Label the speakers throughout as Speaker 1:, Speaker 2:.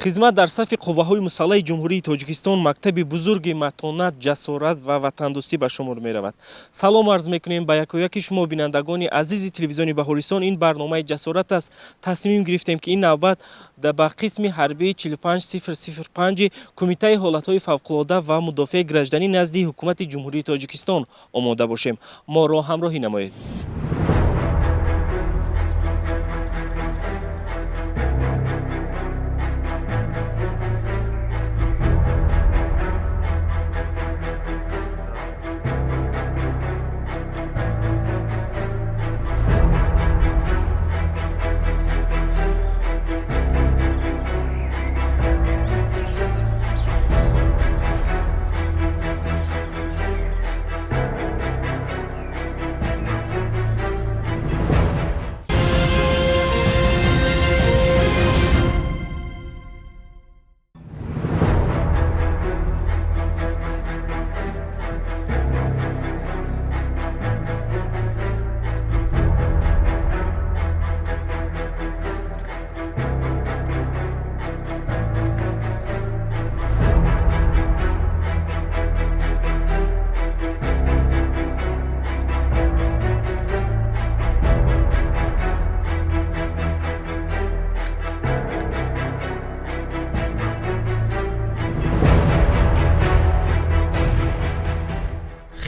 Speaker 1: Хизмат дар сафи қувваҳои мусаллаҳи Ҷумҳурии Тоҷикистон мактаби бузурги матонат, ҷасорат ва ватандӯстӣ ба шумор меравад. Салом арз мекунем ба якояки шумо, бинандагони азизи телевизиони Баҳористон. Ин барномаи Ҷасорат аст. Тасмим гирифтем, ки ин навбат ба қисми ҳарбии 45005 Кумитаи ҳолатҳои фавқулода ва мудофиаи гражданӣ назди Ҳукумати Ҷумҳурии Тоҷикистон омода бошем. Моро ҳамроҳӣ намоед.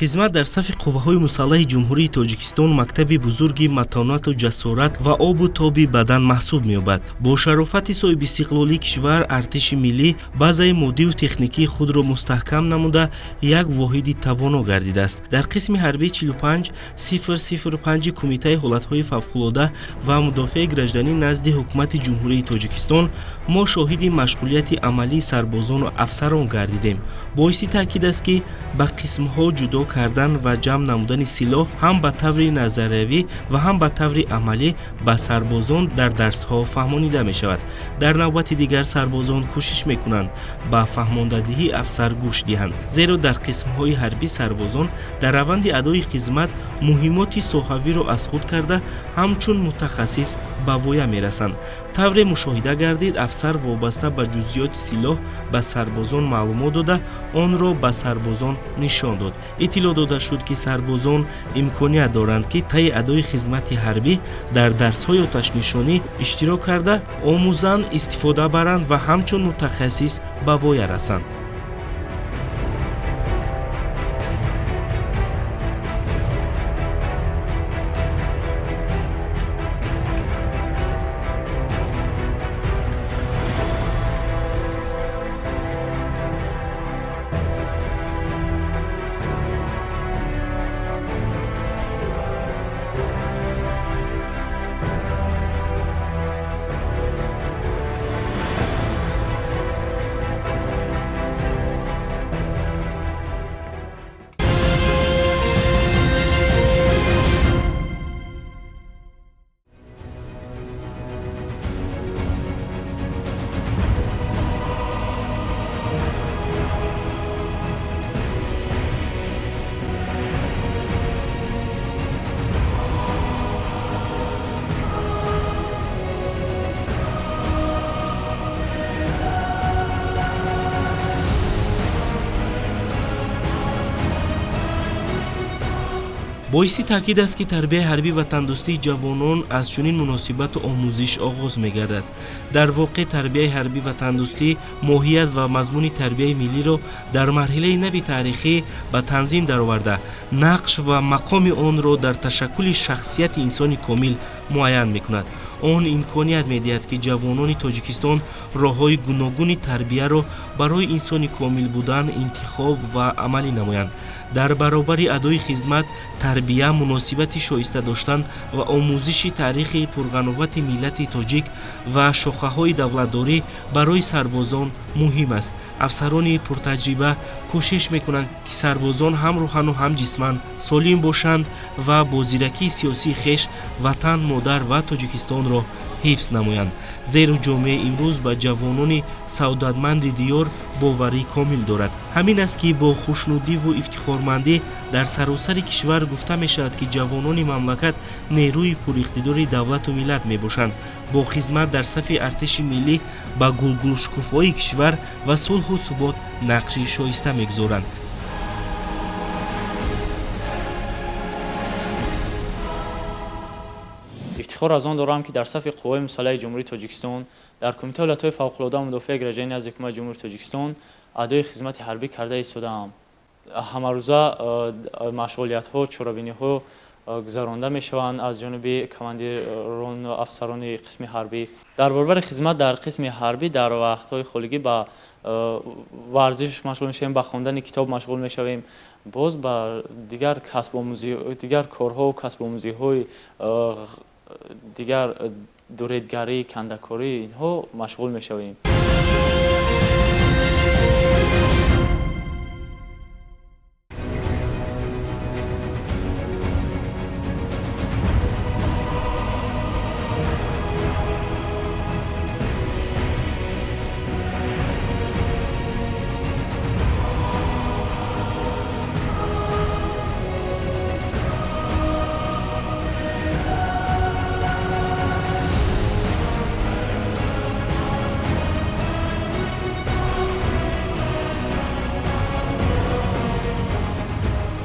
Speaker 1: Хизмат дар сафи қувваҳои мусаллаҳи Ҷумҳурии Тоҷикистон мактаби бузурги матонату ҷасорат ва обу тоби бадан маҳсуб меёбад. Бо шарофати соҳибистиқлолии кишвар артиши миллӣ базаи моддиву техникии худро мустаҳкам намуда, як воҳиди тавоно гардидааст. Дар қисми ҳарбии 45005 Кумитаи ҳолатҳои фавқулода ва мудофиаи гражданӣ назди Ҳукумати Ҷумҳурии Тоҷикистон мо шоҳиди машғулияти амалии сарбозону афсарон гардидем. Боиси таъкид аст, ки ба қисмҳо ҷудо кардан ва ҷамъ намудани силоҳ ҳам ба таври назариявӣ ва ҳам ба таври амалӣ ба сарбозон дар дарсҳо фаҳмонида мешавад. Дар навбати дигар сарбозон кӯшиш мекунанд, ба фаҳмондадиҳии афсар гӯш диҳанд, зеро дар қисмҳои ҳарбӣ сарбозон дар раванди адои хизмат муҳимоти соҳавиро аз худ карда, ҳамчун мутахассис ба воя мерасанд. Тавре мушоҳида гардид, афсар вобаста ба ҷузъиёти силоҳ ба сарбозон маълумот дода, онро ба сарбозон нишон дод. Иттилоъ дода шуд, ки сарбозон имконият доранд, ки таи адои хизмати ҳарбӣ дар дарсҳои оташнишонӣ иштирок карда, омӯзанд, истифода баранд ва ҳамчун мутахассис ба воя расанд. Боиси таъкид аст, ки тарбияи ҳарбӣ ватандӯстии ҷавонон аз чунин муносибату омӯзиш оғоз мегардад. Дар воқеъ, тарбияи ҳарбӣ ватандӯстӣ моҳият ва мазмуни тарбияи миллиро дар марҳилаи нави таърихӣ ба танзим дароварда, нақш ва мақоми онро дар ташаккули шахсияти инсони комил муайян мекунад. Он имконият медиҳад, ки ҷавонони Тоҷикистон роҳҳои гуногуни тарбияро барои инсони комил будан интихоб ва амалӣ намоянд. Дар баробари адои хизмат, тарбия, муносибати шоиста доштан ва омӯзиши таърихи пурғановати миллати тоҷик ва шохаҳои давлатдорӣ барои сарбозон муҳим аст. Афсарони пуртаҷриба кӯшиш мекунанд, ки сарбозон ҳам рӯҳану ҳам ҷисман солим бошанд ва бо зиракии сиёсии хеш ватан, модар ва Тоҷикистонро онро ҳифз намоянд. Зеро ҷомеаи имрӯз ба ҷавонони савдатманди диёр боварии комил дорад. Ҳамин аст, ки бо хушнудиву ифтихормандӣ дар саросари кишвар гуфта мешавад, ки ҷавонони мамлакат нерӯи пуриқтидори давлату миллат мебошанд. Бо хизмат дар сафи артиши миллӣ ба гулгулшукуфоии кишвар ва сулҳу субот нақши шоиста мегузоранд.
Speaker 2: Ифтихор аз он дорам, ки дар сафи қувваҳои мусаллаҳи Ҷумҳурии Тоҷикистон дар Кумитаи ҳолатҳои фавқулода мудофиаи гражданӣ назди Ҳукумати Ҷумҳурии Тоҷикистон адои хизмати ҳарбӣ карда истодаам. Ҳамарӯза машғулиятҳо, чорабиниҳо гузаронда мешаванд аз ҷониби командирон ва афсарони қисми ҳарбӣ. Дар баробари хизмат дар қисми ҳарбӣ дар вақтҳои холигӣ ба варзиш машғул мешавем, ба хондани китоб машғул мешавем, боз ба дигар касбомӯзӣ, дигар корҳову касбомӯзиҳои дигар, дуредгарӣ, кандакорӣ, инҳо машғул мешавем.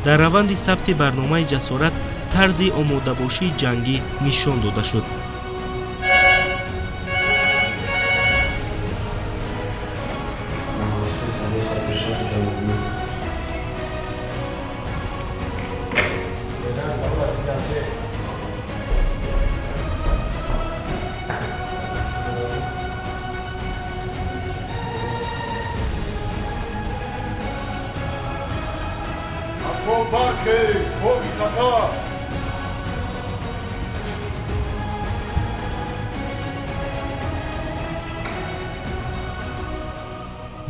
Speaker 1: Дар раванди сабти барномаи ҷасорат тарзи омодабошии ҷангӣ нишон дода шуд.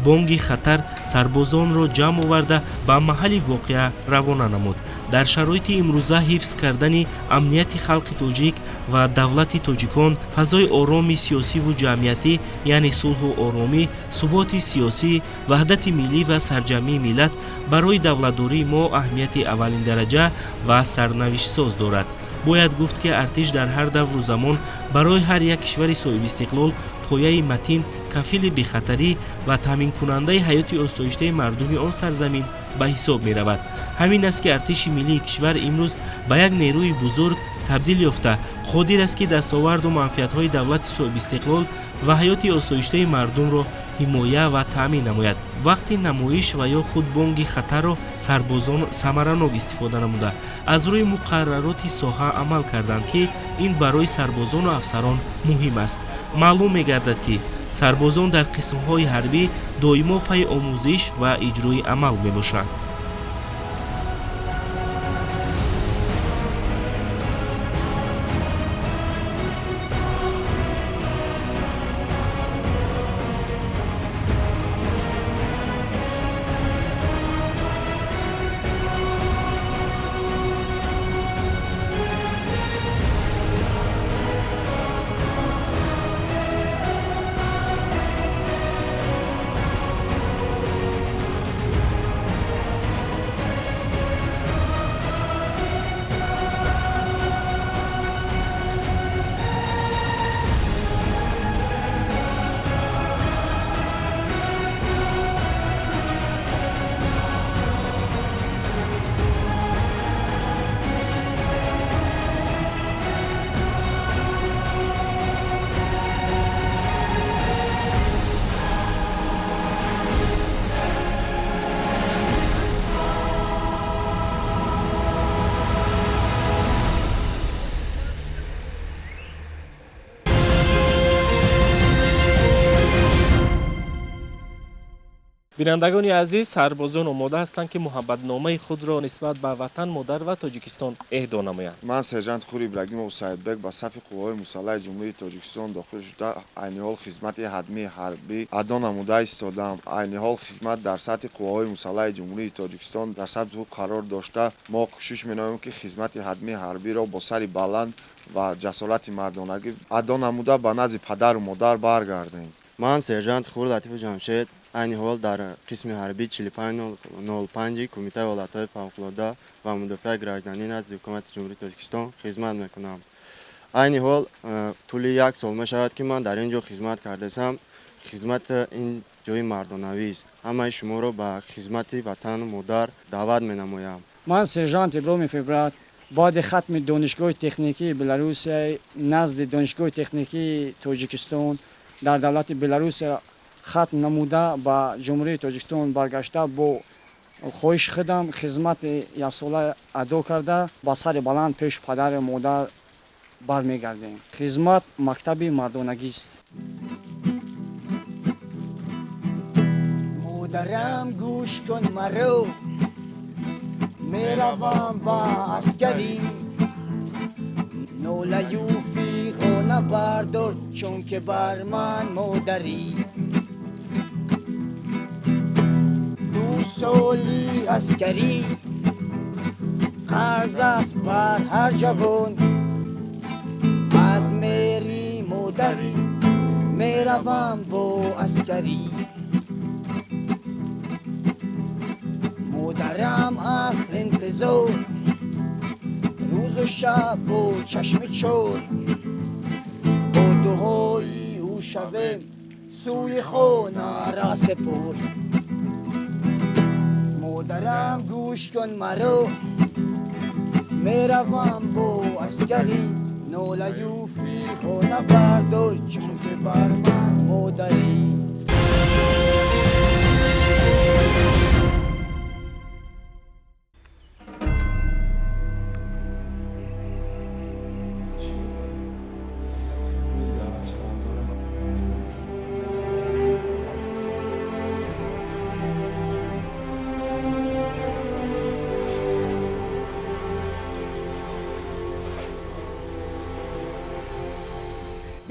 Speaker 1: Бонги хатар сарбозонро ҷамъ оварда ба маҳалли воқеа равона намуд. Дар шароити имрӯза ҳифз кардани амнияти халқи тоҷик ва давлати тоҷикон, фазои ороми сиёсиву ҷамъиятӣ, яъне сулҳу оромӣ, суботи сиёсӣ, ваҳдати миллӣ ва сарҷамъии миллат барои давлатдории мо аҳамияти аввалиндараҷа ва сарнавиштсоз дорад. Бояд гуфт, ки артиш дар ҳар давру замон барои ҳар як кишвари соҳибистиқлол пояи матин, кафили бехатарӣ ва таъминкунандаи ҳаёти осоиштаи мардуми он сарзамин ба ҳисоб меравад. Ҳамин аст, ки артиши миллии кишвар имрӯз ба як нерӯи бузург табдил ёфта, қодир аст, ки дастоварду манфиатҳои давлати соҳибистиқлол ва ҳаёти осоиштаи мардумро ҳимоя ва таъмин намояд. Вақти намоиш ва ё худ бонги хатарро сарбозон самаранок истифода намуда, аз рӯи муқаррароти соҳа амал карданд, ки ин барои сарбозону афсарон муҳим аст. Маълум мегардад, ки сарбозон дар қисмҳои ҳарбӣ доимо пайи омӯзиш ва иҷрои амал мебошанд.
Speaker 3: Бинандагони азиз, сарбозон омода ҳастанд, ки муҳаббатномаи худро нисбат ба ватан, модар ва Тоҷикистон эҳдо намоянд.
Speaker 4: Ман сержант Хур Ибрагимов Саидбек ба сафи қувваҳои мусаллаҳи Ҷумҳурии Тоҷикистон дохил шуда, айни ҳол хизмати ҳатмии ҳарбӣ адо намуда истодаам. Айни ҳол хизмат дар сатҳи қувваҳои мусаллаҳи Ҷумҳурии Тоҷикистон дар сатҳи ҳуқуқ қарор дошта, мо кӯшиш менамоем, ки хизмати ҳатмии ҳарбиро бо сари баланд ва ҷасорати мардонагӣ адо намуда ба назди падару модар баргардем.
Speaker 5: Ман сержант Хур Латифу Ҷамшед айни ҳол дар қисми ҳарбии 4505 Кумитаи ҳолатҳои фавқулодда ва мудофиаи гражданӣ назди Ҳукумати Ҷумҳурии Тоҷикистон хизмат мекунам. Айни ҳол тӯли як сол мешавад, ки ман дар ин ҷо хизмат кардасам. Хизмат ин ҷои мардонавист. Ҳамаи шуморо ба хизмати ватану модар даъват менамоям.
Speaker 6: Ман сержант Иброҳимов Ибрат баъди хатми Донишгоҳи техникии Беларусия назди Донишгоҳи техникии Тоҷикистон дар давлати Беларусия хатм намуда ба Ҷумҳурии Тоҷикистон баргашта, бо хоҳиши худам хизмати яксола адо карда, ба сари баланд пеш падару модар бармегардем. Хизмат мактаби мардонагист. Модарам, гӯш кун маро, меравам ба аскарӣ, нолаю фиғона бардор, чунки бар ман модарӣ. Ду соли аскарӣ қарз аст бар ҳар ҷавон, аз мери модарӣ меравам бо аскарӣ. Модарам аст интизор рӯзу шаб бо чашми чор, бо дуои ӯ шавем сӯи хона расепур. Модарам, гӯш кун маро, меравам бо аскарӣ, нолаю фиғона бардор, чунки бар ман модарӣ.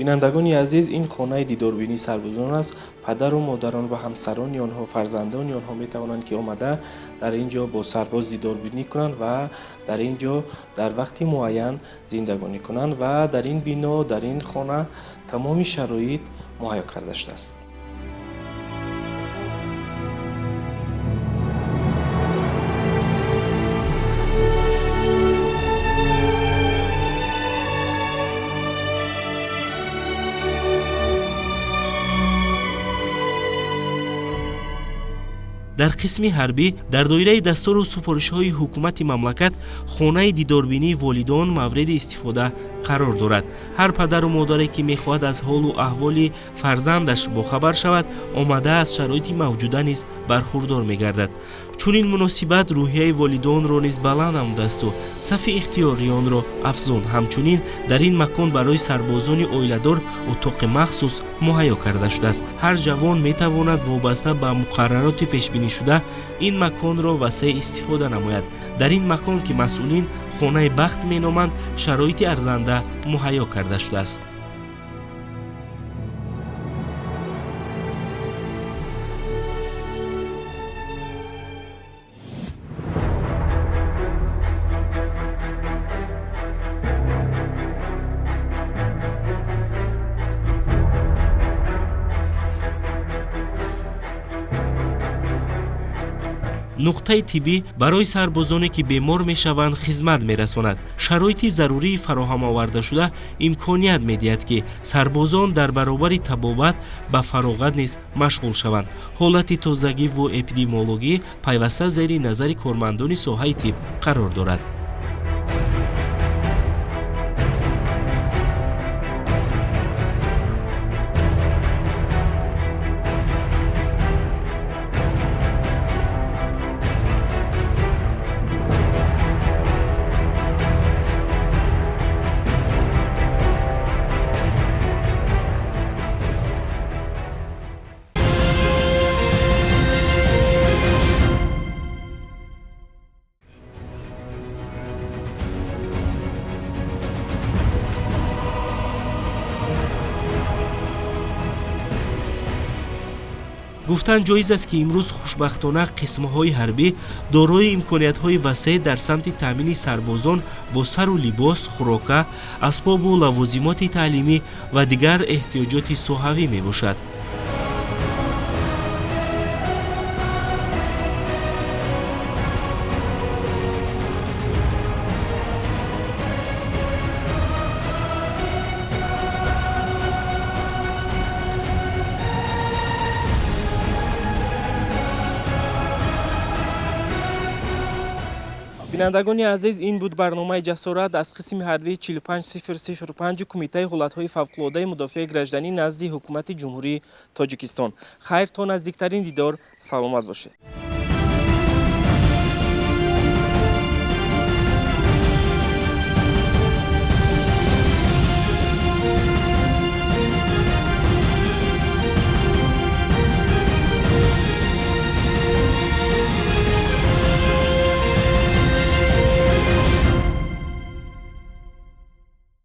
Speaker 3: Бинандагони азиз, ин хонаи дидорбинии сарбозон аст. Падару модарон ва ҳамсарони онҳо, фарзандони онҳо метавонанд, ки омада дар ин ҷо бо сарбоз дидорбинӣ кунанд ва дар ин ҷо дар вақти муайян зиндагонӣ кунанд ва дар ин бино, дар ин хона тамоми шароит муҳайё карда шудааст.
Speaker 1: Дар қисми ҳарбӣ дар доираи дастуру супоришҳои ҳукумати мамлакат хонаи дидорбинии волидон мавриди истифода қарор дорад. Ҳар падару модаре, ки мехоҳад аз ҳолу аҳволи фарзандаш бохабар шавад, омада аз шароити мавҷуда низ бархурдор мегардад. Чунин муносибат рӯҳияи волидонро низ баланд намудаасту сафи ихтиёриёнро афзун. Ҳамчунин дар ин макон барои сарбозони оиладор утоқи махсус муҳайё карда шудааст. Ҳар ҷавон метавонад вобаста ба муқаррароти пешбинишуда ин маконро васеъ истифода намояд. Дар ин макон, ки масъулин хонаи бахт меноманд, шароити арзанда муҳайё карда шудааст. Нуқтаи тиббӣ барои сарбозоне, ки бемор мешаванд, хизмат мерасонад. Шароити зарурии фароҳам овардашуда имконият медиҳад, ки сарбозон дар баробари табобат ба фароғат низ машғул шаванд. Ҳолати тозагиву эпидемиологӣ пайваста зери назари кормандони соҳаи тиб қарор дорад. Гуфтан ҷоиз аст, ки имрӯз хушбахтона қисмҳои ҳарбӣ дорои имкониятҳои васеъ дар самти таъмини сарбозон бо сару либос, хӯрока, асбобу лавозимоти таълимӣ ва дигар эҳтиёҷоти соҳавӣ мебошад.
Speaker 3: Бинандагони азиз, ин буд барномаи «Ҷасорат» аз қисми ҳарбии 45005 Кумитаи ҳолатҳои фавқулодаи мудофиаи гражданӣ назди Ҳукумати Ҷумҳурии Тоҷикистон. Хайр, то наздиктарин дидор, саломат бошед.